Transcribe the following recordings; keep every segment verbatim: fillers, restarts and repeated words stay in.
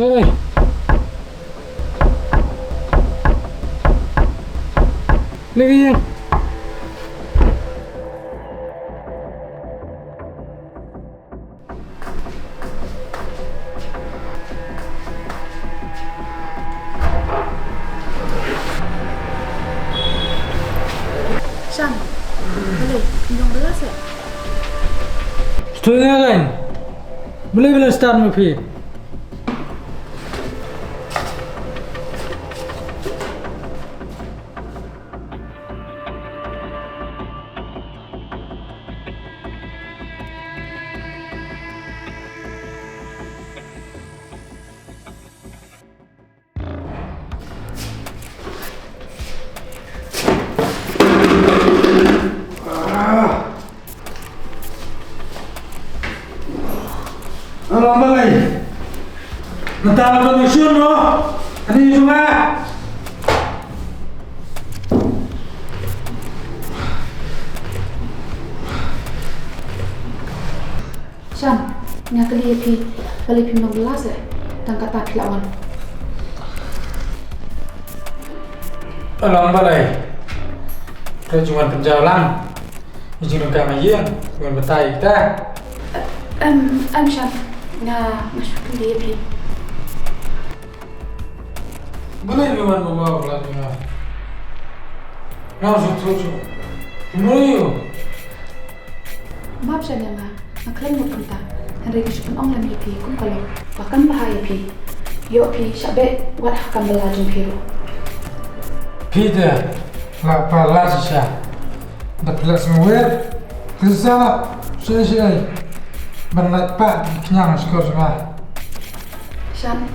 Hey. Lagi. Shan, balei, ym don bylla seh? Stui nga kan. Balei balei start ma phi? Alam balei. Nta ka machine no. Ani sunga. Shan, nga kylli ïa phi, balei phim long bylla seh? Tang katta phi la wan. Alang balei. Ka jingwan pynjaw lang. Ïa jingryngkang ïing, wan batai kita. Em, em Shan, nga, nga shu kylli ïa phi. Balei me wan mama u la tuna? Nga shu shu shu. Kumno yu? Map Shan ïa nga, nga khlem mut kumta. Hynrei nga shu pynong lem ïa phi kum ka long ba kam bha ïa phi. Ïoh phi shah beh wat ha kam bylla jong phi ruh. Phi te la pa la shisha. Da phi la sngewbha. Phi sa la shisha. Ban lait pat ki khñiang shkor shisha. Shan,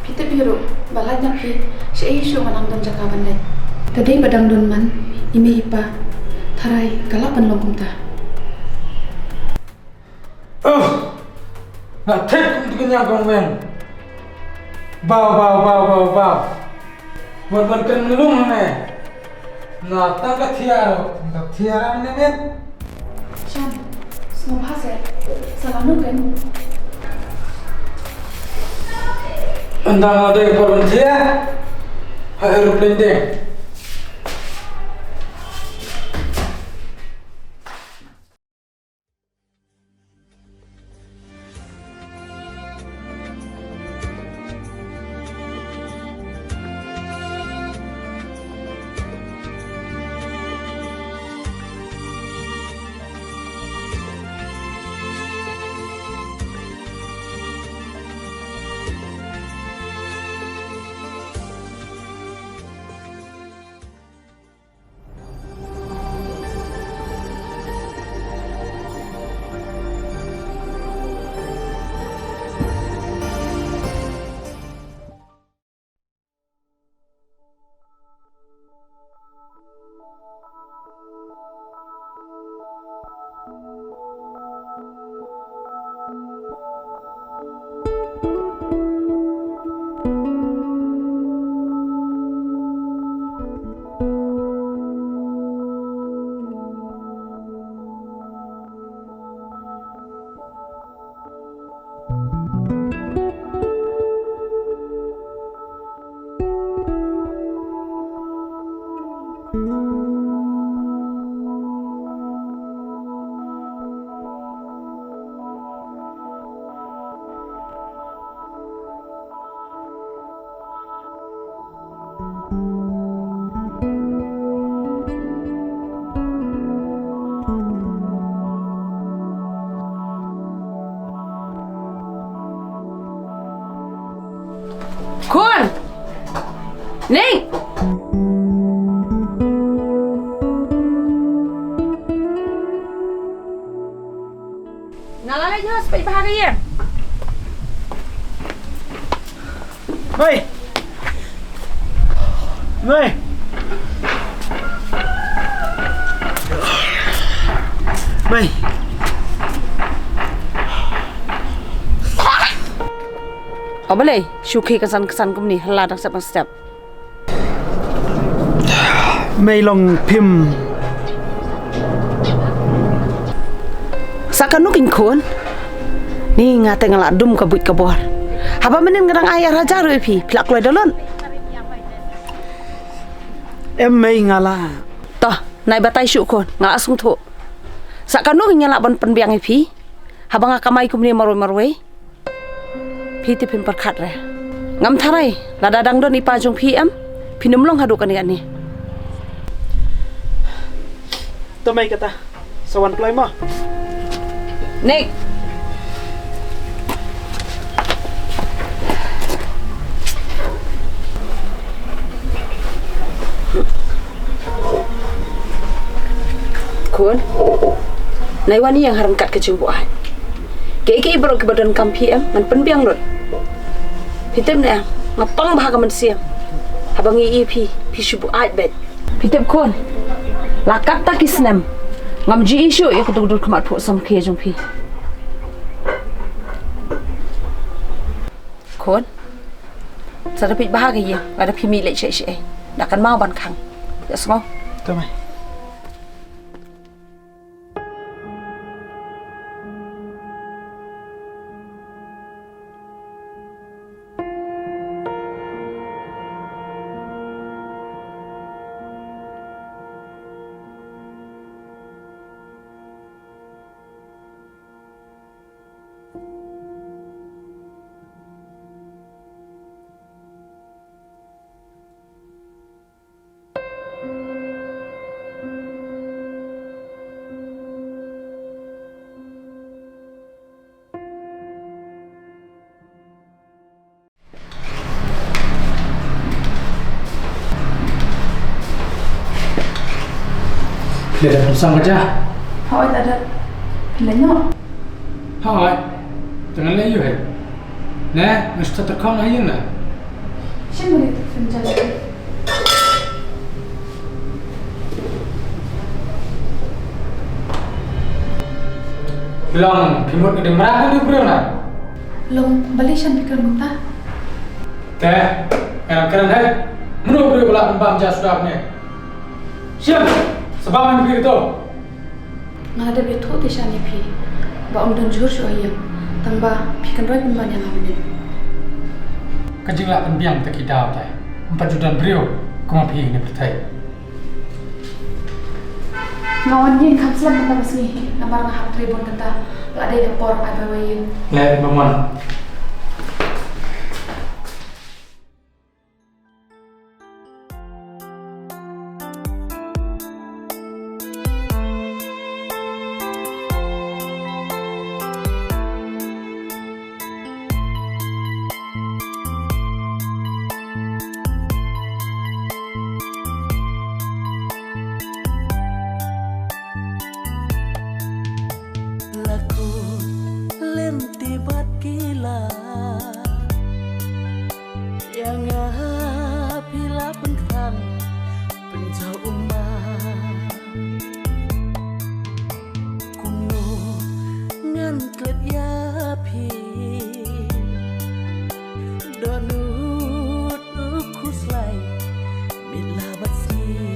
phi tip hi ruh ba lait na phi, shaei shuh ngan ym don jaka ban leit. Te dei ba dang don man i mei i pa, tharai ka lah ban long kumta. Ugh! Nga thep kum tu kynjang kong weng. Bau, bau, bau, bau, bau. Wan, wan kren ngelung ne. Na tang ka thiar, tang ka thiar ne men. Shan, sngewbha seh, sa lano kan? Ynda nga dei por ban thiar, ha aeroplane dei. Khun! Ning! Nga la leit noh, sa peit bha ka ïing. Mei. Mei. Mei. O balei, shu khie kynsan kynsan kumne, hala dang step dang step. Mei long phim. Sa kano keiñ khun? Ni nga te nga la dum ka buit ka bor. Haba mynnin nga dang ai ar hajar ruh ïa phi, phi lah kloi da lut. Em mei nga la. To, nai batai shuh khun, nga la sngewthuh. Sa kano ngi lah ban pynbiang ïa phi? Haba nga kamai kumne marwei marwei. Phi te phim pyrkhat re. Ngam tharai, lada dang don i pa jong phi em, phin ym long haduh kane kane. To mei kata, sa wan kloi mo. Nick. Khun. Nai wan ïeng ha ryngkat ka jingbuaid. Kiei kiei baroh kiba donkam phi em, ngan pynbiang lut. Phi tip ne em, nga pang bha ka mynsiem. Haba ngi ïohi phi, phi shu buaid beit. Phi tip khun, la katta ki snem ngam ju ïohi shuh ïa ka dukdur khmat phuh samrkhie jong phi. Khun, sa da peit bha ka ïing, lada phi mih leit shaei shaei, da kynmaw ban khang. Ïa sngew. To mei. Phi la dep pynsan ka ja? Hooid, la dep. Phi la ñiuh? Hooid. Te ngan leit ïuh hi. Ne, ngan shu tyrkhong ha ïing na. Shen ba leit pynjan. Long, phi mut ngi dang mrad ngi briew na. Long, balei shen phi kren kumta? Te, ngan kren hi. Mano briew ba lah ban bam ja suda ne? Shen, sa bam ngi briew to. Nga la dep ïathuh te shen ïa phi ba ym don jhur shuh ha ïing, tang ba phi kynroi pynban ïa nga mynnin. Ka jinglah pynbiang te ki daw te, ym pat ju don briew kum ma phi ha kane pyrthei. Nga wan ïing kham slem mynta ka sngi namar nga hap trei bun kynta, la dei ka por ai bai wai ïing. Leh ba mon. La khun lynti bad ki la, ïa nga phi la pynkhang pynjaw u ma. Kumno ngan klet ïa phi, dohnud u khuslai miet la bad sngi.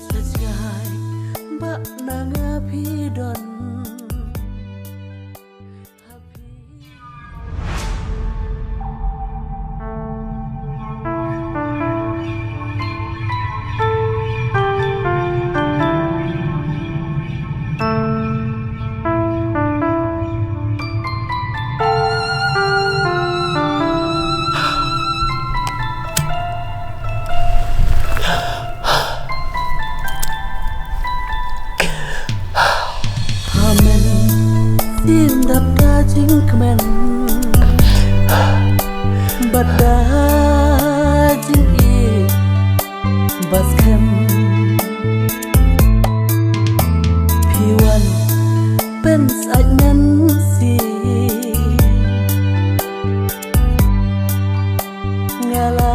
Sa jngai ba na nga phi don. Amen. Sim dap da jingkmen bad da jingïeit ba skhem. Phi wan pynsaid mynsiem nga la